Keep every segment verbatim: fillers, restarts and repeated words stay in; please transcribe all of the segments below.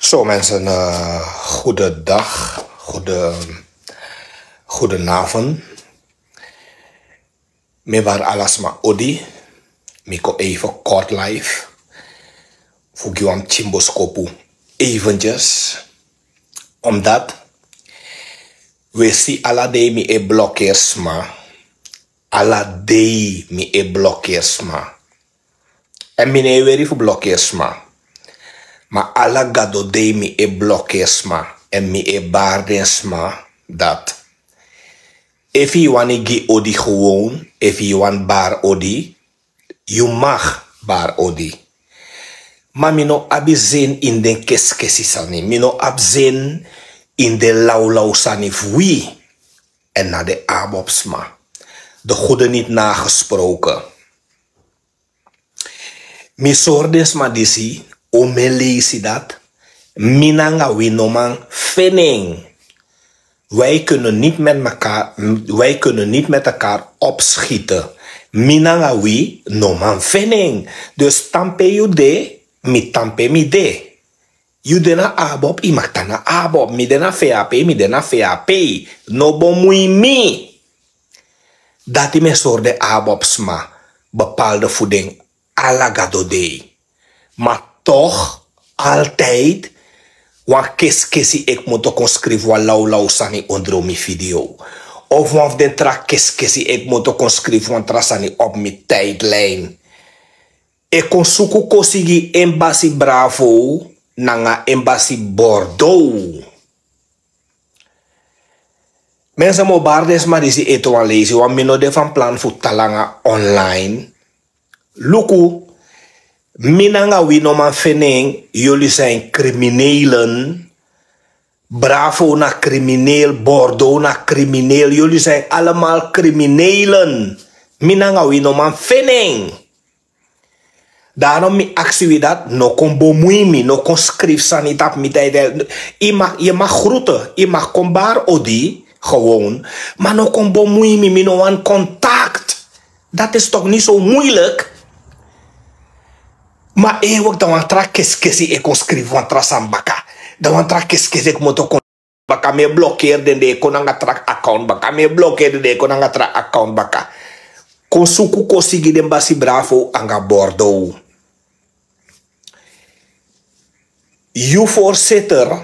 Zo mensen, eh, goedendag, goede, goedenavond. Mi e bari ala sma odi, mi kon even kort live fu gi wan pikin boskopu eventjes. Omdat wi e si ala dei mi e blokeri sma. Ala dei mi e blokeri sma. Èn mi no e weri fu blokeri sma. Ma ala gado dei mi e blokeri sma. Èn mi e bari den sma dati efu yu wani gi odi gewoon, efu yu wani bari odi, yu mag bari odi. Ma mi no abi zin ini den keskesi sani. Mi no abi zin ini den lawlaw sani fu wi èn na den abob sma. De goede niet nagesproken. Mi sori den sma disi, o mi e leisi dati, mi nanga wi no man feni en. Wij kunnen niet met elkaar, wij kunnen niet met elkaar opschieten. Mi nanga wi no man feni en. Dus tan pe yu de, mi tan pe mi de. Yu de na abob, yu mag tan na abob. Mi de na V H P, mi de na V H P. No bemui mi. Dati mi e sori den abob sma, bepaalde fu den, ala gado dei. Ma toch altijd wan keskesi e kmoto kon skrifi wan lawlaw sani ondro mi video. Of wan fu den tra keskesi e kmoto kon skrifi wan tra sani op mi tijdlijn. E kon suku kosigi en basi Bravo nanga en basi Bordeaux. Mensen, mi o bari den sma disi ete wan leisi, want mi no de van plan fu tan langa online. Luku, mi nanga wi no man feni en, jullie zijn criminelen. Bravo na crimineel, Bordeaux na crimineel, jullie zijn allemaal criminelen. Mi nanga wi no man feni en. Daarom mi aksi wi dati, no kon bemui mi, no kon skrifi sani tapu mi tijdlijn. Yu mag, yu mag groeten, yu mag kon bari odi, gewoon. Ma no kon bemui mi, mi no wani contact. Dat is toch niet zo moeilijk? Ma eeuwig dan wan tra keskesi e kon skrifi wan tra sani baka. Dan wan tra keskesi e kmoto kon baka, mi e blokeri den, den e kon nanga tra account baka. Mi e blokeri den, den e kon nanga tra account baka. Kon suku kosigi den basi Bravo anga Bordeaux. Yu voorzitter,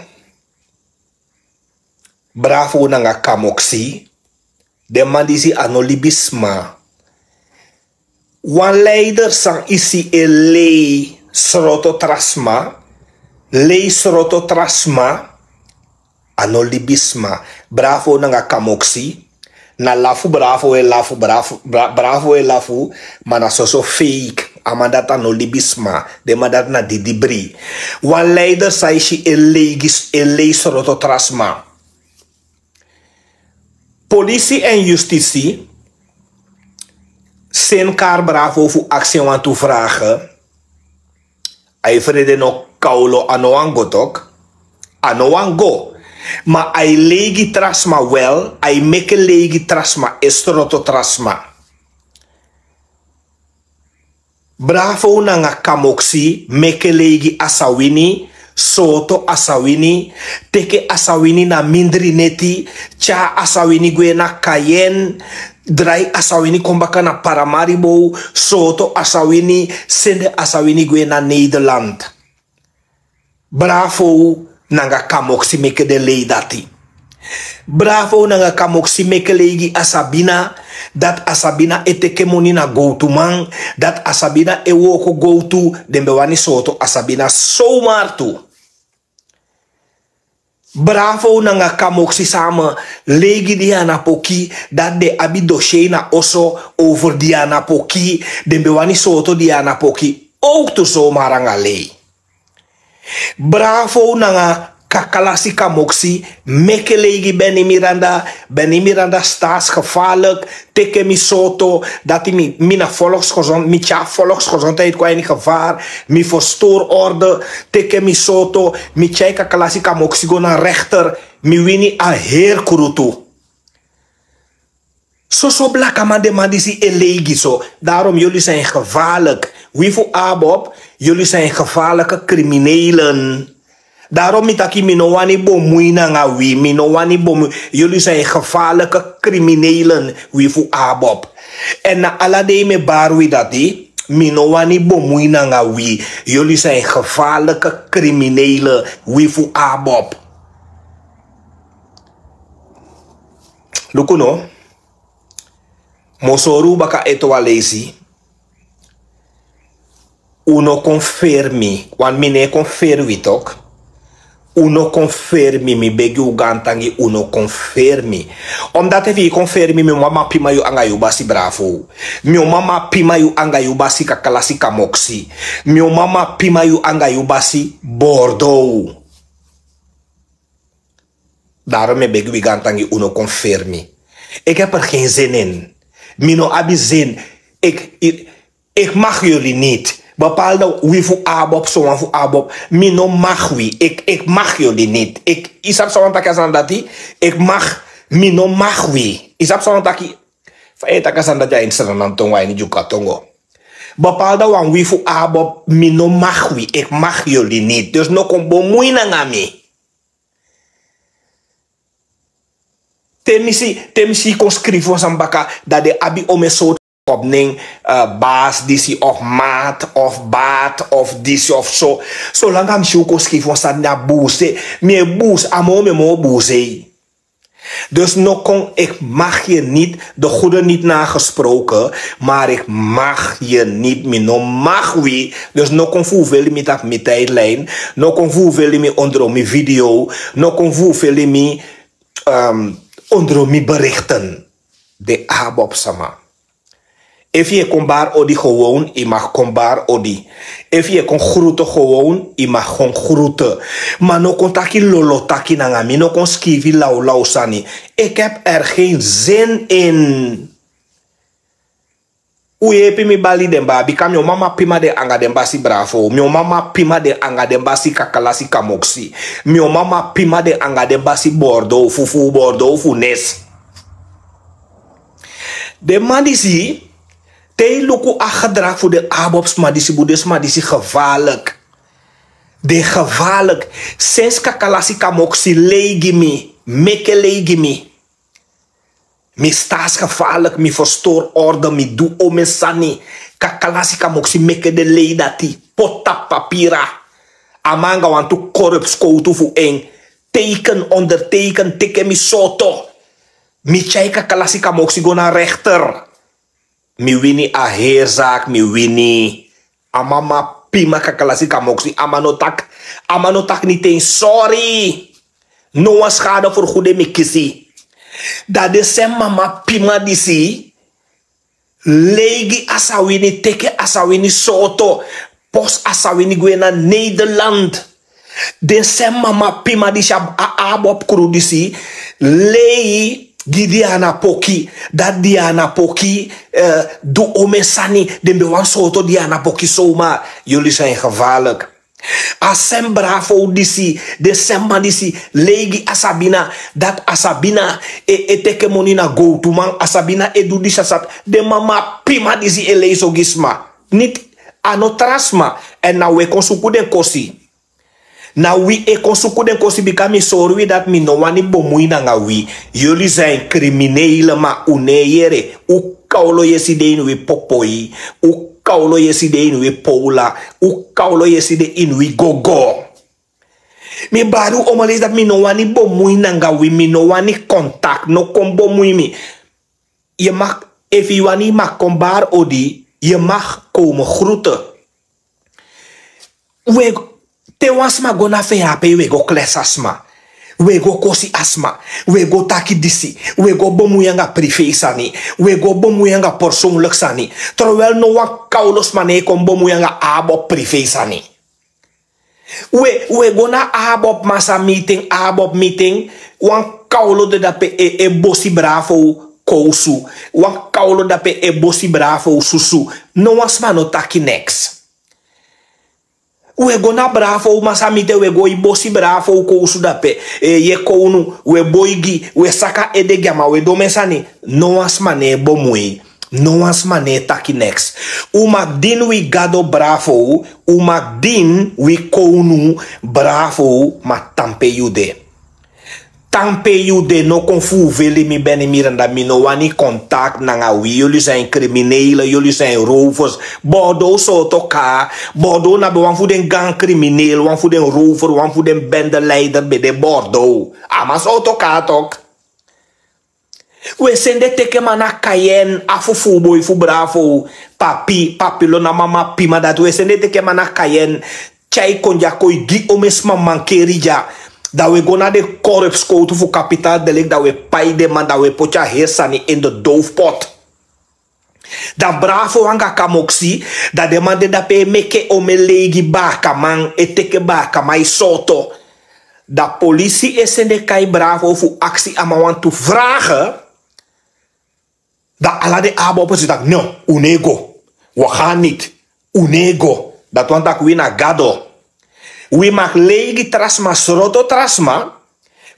Bravo nanga Kamoksi, den man disi a no libisma. Wan leider san yu si e lei sroto tra sma, lei sroto tra sma, a no libisma. Bravo nanga Kamoksi, na lafu Bravo e lafu, Bravo, Bra-, Bravo e lafu, ma na soso fake. A man dati a no libisma, den man dati na didibri. Wan leider san yu si e lei gi-, e lei sroto tra sma. Polisi en justisi seni kari Bravo fu aksi en wantu vragen. A e frede no kawlo, a no wani go tok. A no wani go. Ma a e lei gi tra sma wel, a e meki lei gi tra sma, e sroto tra sma. Bravo nanga Kamoksi meki lei gi Asawini, soto Asawini, teki Asawini na mindri neti, tyari Asawini gwe na Cayenne, drai Asawini kon baka na Paramaribo, soto Asawini, sende Asawini gwe na Nederland. Bravo nanga Kamoksi meki den lei dati. Bravo nanga Kamoksi meki lei gi Asabina, dati Asabina e teki moni na gowtuman, dati Asabina e wooko gowtu, den ben wani soto Asabina zomaar tu. Bravo nanga Kamoksi san a mu lei gi Diana Poki, dati den abi dossier na oso over Diana Poki, den ben wani soto Diana Poki, ook tu zomaar anga lei. Bravo nanga Kakalasi Kamoksi meki lei gi Benny Miranda, Benny Miranda staatsgevaarlijk, teki mi soto, dati mi, mi na volksgezond, mi tyari volksgezondheid kon ini gevaar, mi verstoor orde, teki mi soto, mi tyari Kakalasi Kamoksi go na rechter, mi wini a heri krutu. Soso blakaman den man disi e lei gi so. Daarom jullie zijn gevaarlijk. Wi fu abob, jullie zijn gevaarlijke criminelen. Daarom mi taki mi no wani bomui nanga wi, mi no wani bomui. Yuli san en gevaarlijke criminelen, wi fu Abob. En na ala dei mi bari wi dati, mi no wani bomui nanga wi. Yuli san en gevaarlijke criminelen, wi fu Abob. Luku no, mi o sori un baka ete wan leisi. Un no kon feri mi, want mi no e kon feri wi tok. Un no kon feri mi, mi begi un gaantangi, un no kon feri mi. Omdat efu yu kon feri mi, mi o mama pima yu anga yu basi Bravo. Mi o mama pima yu anga yu basi Kakalasi Kamoksi. Mi o mama pima yu anga yu basi Bordeaux. Daarom mi e begi wi gaantangi, un no kon feri mi. Ik heb er geen zin in. Mi no abi zin. Ik, ik, ik mag jullie niet. Bepaalde wi fu Abob, sowan fu Abob. Mi no mag wi. Ik, ik mag jullie niet. Ik, yu sabi san wani taki a sani dati? Ik mag, mi no mag wi. Yu sabi san wani taki? Fa yu e taki a sani dati a ini Sranan tongo, a ini Dyuka tongo. Bepaalde wan wi fu Abob, mi no mag wi. Ik mag jullie niet. Dus no kon bomui nanga mi. Te mi si, te mi si yu kon skrifi wan sani baka, dan den abi omeni sortu kopnen, eh, baas disi of maat of baat of disi of so. Solanga mi si yu kon skrifi wan sani na buuse, mi e buuse, a moo mi e moo buuse yu. Dus no kon, ik mag je niet, de goede niet nagesproken, maar ik mag je niet, mi no mag wi. Dus no kon vervelen mi tapu mi tijdlijn, no kon vervelen mi onder mi video, no kon vervelen mi, ehm, onder mi berichten. De Abob sama. Efu yu e kon bari odi gewoon, yu mag kon bari odi. Efu yu e kon groeten gewoon, yu mag kon groeten. Ma no kon taki lolo taki nanga mi, no kon skrifi lawlaw sani. Ik heb er geen zin in. Un yepi mi bali den bari, bika mi o mama pima den anga den basi Bravo. Mi o mama pima den anga den basi Kakalasi Kamoksi. Mi o mama pima den anga den basi Bordeaux, fu, fu Bordeaux, fu Nes. Den man disi, te yu luku a gedrag fu den Abob sma disi, bun, den sma disi gevaarlijk. Den gevaarlijk. Sensi Kakalasi Kamoksi lei gi mi, meke lei gi mi. Mi staatsgevaarlijk, mi verstor orde, mi du omeni sani. Kakalasi Kamoksi meke den lei dati, poti tapu papira. A man anga wantu korupskowtu fu en. Teken, onderteken, teke mi soto. Mi tyai Kakalasi Kamoksi go na rechter. Mi wini a heri zaak, mi wini. A mama pima Kakalasi Kamoksi, a man no taki, a man no taki niti en sorry. No wan schadevergoeding mi kisi. Dan den sem mama pima disi lei gi a Sawini, teke a Sawini soto, posi a Sawini gwe na Nederland. Den sem mama pima disi, a, a Abob kru disi lei gi Diana Poki. Dati Diana Poki, eh, du omeni sani, den ben wani soto Diana Poki zomaar. Yuli san en gevaarlijk. A sem Bravo disi, den sem man disi lei gi a Sabina. Dati a Sabina e, e teke moni na gowtuman, a Sabina e du disi, a Sab-, den mama pima disi e lei so gi sma. Niti, a no tra sma. En na wi e kon suku den kosi. Na wi e kon suku den kosi, bika mi sori wi dati mi no wani bomui nanga wi. Yuli san en criminele, ma un no e yere. Un kawlo yesi de ini wi popoi. Un kawlo yesi de ini wi poula. Un kawlo yesi de ini wi gogo. Mi bari un omeni leisi dati mi no wani bomui nanga wi, mi no wani contact, no kon bomui mi. Yu mag, efu yu wani yu mag kon bari odi, yu mag komen groeten. We, te wan sma go na V H P, we go klesi a sma. We go kosi a sma. We go taki disi. We go bomui anga privé sani. We go bomui anga persoonlijk sani. Terwijl no wan kawlo sma no e kon bomui anga Abob privé sani. We, we go na Abob masa meeting, Abob meeting. Wan kawlo de dape e, e bosi Bravo kowsu. Wan kawlo dape e bosi Bravo susu. No wan sma no taki niks. We go na Bravo masa meeting, we go e bosi Bravo kowsu dape. E, yu e kownu, we boi gi, we saka ede gi a man, we du omeni sani. No wan sma no e bomui. No wan sma no e taki neks. Un maki dini wi gado bravo. Un maki dini wi kownu bravo. Ma tan pe yu de. Tan pe yu de, no kon fu un veli mi beni miranda, mi no wani kontakti nanga wi. Yuli san en kriminele, yuli san en rowfers. Bordo un sorto kaa. Bordo un na ben wan fu den gan kriminele, wan fu den rowfer, wan fu den bendeleider ben de bordo un. A man sorto kaa tok. Un e sende teke man na kayen a fufuu boi fu bravo. Papi papi lo na mama pima dati un e sende teke man na kayen. Tyai kon dya kon e gi omen sma mankeri dya. Dan un e go na den korpskowtu fu kapital deliki dan un e pai den man dan un e poti a heri sani ini de dowfpot. Dan bravo anga kamoksi. Dan den man de dape e meke omen lei gi bakaman e teke bakaman e sorto. Dan polisi e sende kai bravo fu aksi a man wantu frage. Dan ala den abopo si taki no, un no e go. Wi o gan niti. Un no e go. Dati wani taki wi na gado. Wi maki lei gi tra sma sroto tra sma.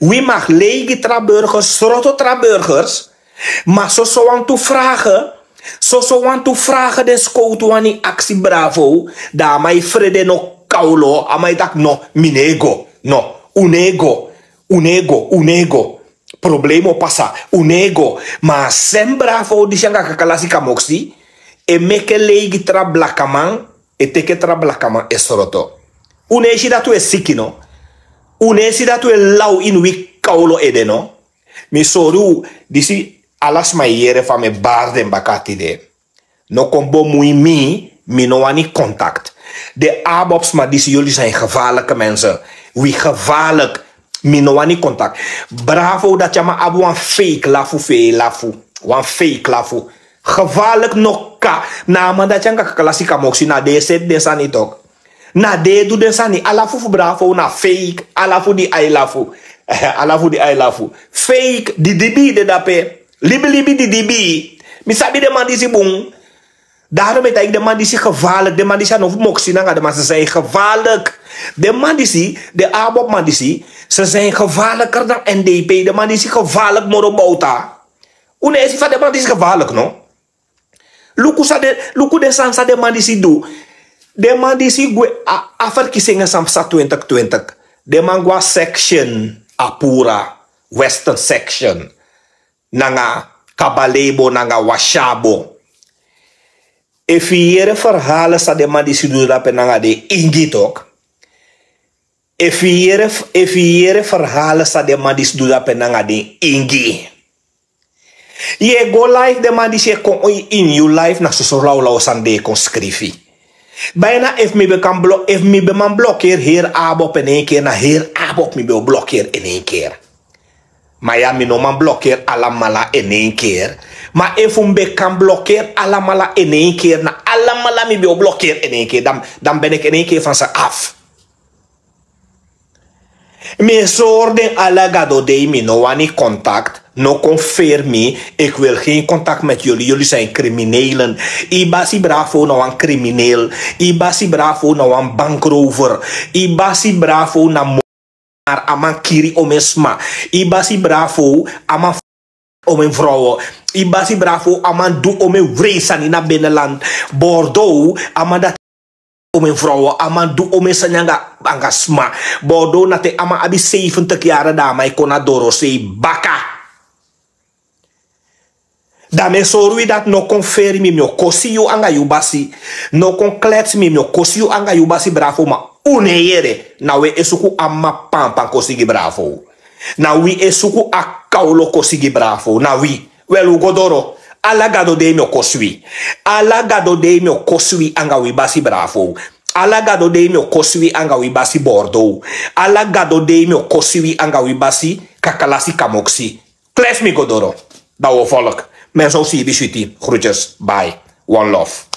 Wi maki lei gi tra burgers sroto tra burgers. Ma soso wantu frage. Soso wantu frage den skowtu wani aksi bravo. Dan a man e frede no. Kawlo a man e taki no, mi no e go. No, un no e go. Un no e go un no e go. Problema o pasa. Un no e go. Ma a sen bravo disi anga kakalasi kamoksi e meke lei gi tra blakaman. E teke tra blakaman e sroto. Un no e si dati un e siki no. Un no e si dati un e law ini wi kawlo ede no. Mi sori un. Disi ala sma e yere fa mi e bari den baka tide. No kon bomui mi. Mi no wani kontakti. Den abop sma disi yuli san en gevarlike mense. Wi gevarlik. Mi no wani kontakti. Bravo dati a man abi wan feik lafu fu en e lafu. Wan feik lafu. Gevarlik no ka. Na a man dati anga kakalasi kamoksi na den e seti den sani tok. Na den e du den sani ala fu fu bravo na feik ala fu di ai lafu. Ala fu di ai lafu. Feik didibi de dape. Libilibi didibi. Mi sabi den man disi bun. Daro mi e taigi den man disi gevarlik den man disi a no fu moksi nanga den man sesei gevarlik. Den man disi den abopu man disi sesei gevarliker dan n d p den man disi gevarlik moro bowta. Un no e si fa den man disi gevarlik no. Luku san den luku den sani san den man disi du. Den man disi gwe a ferkisi en san psa twintik twintik. Den man gwe a section a pura western section nanga kabalebo nanga washabo. Efu yu yere ferhale san den man disi du dape nanga den ingi tok. Efu yu yere ferhale san den man disi du dape nanga den ingi. Yu e go life den man disi e kon ini yu life na soso lawlaw sani den e kon skrifi. Baina efu mi ben kan blok efu mi ben man blokeri heri abop ini en keri na heri abop mi ben o blokeri ini en keri. Ma ya mi no man blokeri alamala ini en keri. Ma efu mi ben kan blokeri alamala ini en keri na alamala mi ben o blokeri ini en keri dan ben iki ini en keri fan se afu. Mi e sori den ala gado dei mi no wani kontakt. No kon feri mi. Iki wil gen kontakt meti yuli yuli san en kriminelen. Yu basi bravo na wan kriminel. Yu basi bravo na wan bankrover. Yu basi bravo na mor a man kiri omen sma. Yu basi bravo a man omen frowo. Yu basi bravo a man du omen wrei sani na beneland. Bordo a man dati omen frowo a man du omen sani anga sma. Bordo na te a man abi seifentik yari dan a man e kon na dorosei baka. Dan mi e sori wi dati no kon feri mi mi o kosi yu anga yu basi. No kon klets mi mi o kosi yu anga yu basi bravo ma un no e yere. Na wi e suku a mama panpan kosi gi bravo. Na wi e suku a kawlo kosi gi bravo na wi. Wel un go doro. Ala gado dei mi o kosi wi. Ala gado dei mi o kosi wi anga wi basi bravo. Ala gado dei mi o kosi wi anga wi basi bordo. Ala gado dei mi o kosi wi anga wi basi kakalasi kamoksi. Klesi mi go doro. Dan un o volk. Menso un si yu di switi grutjes bai. One lof.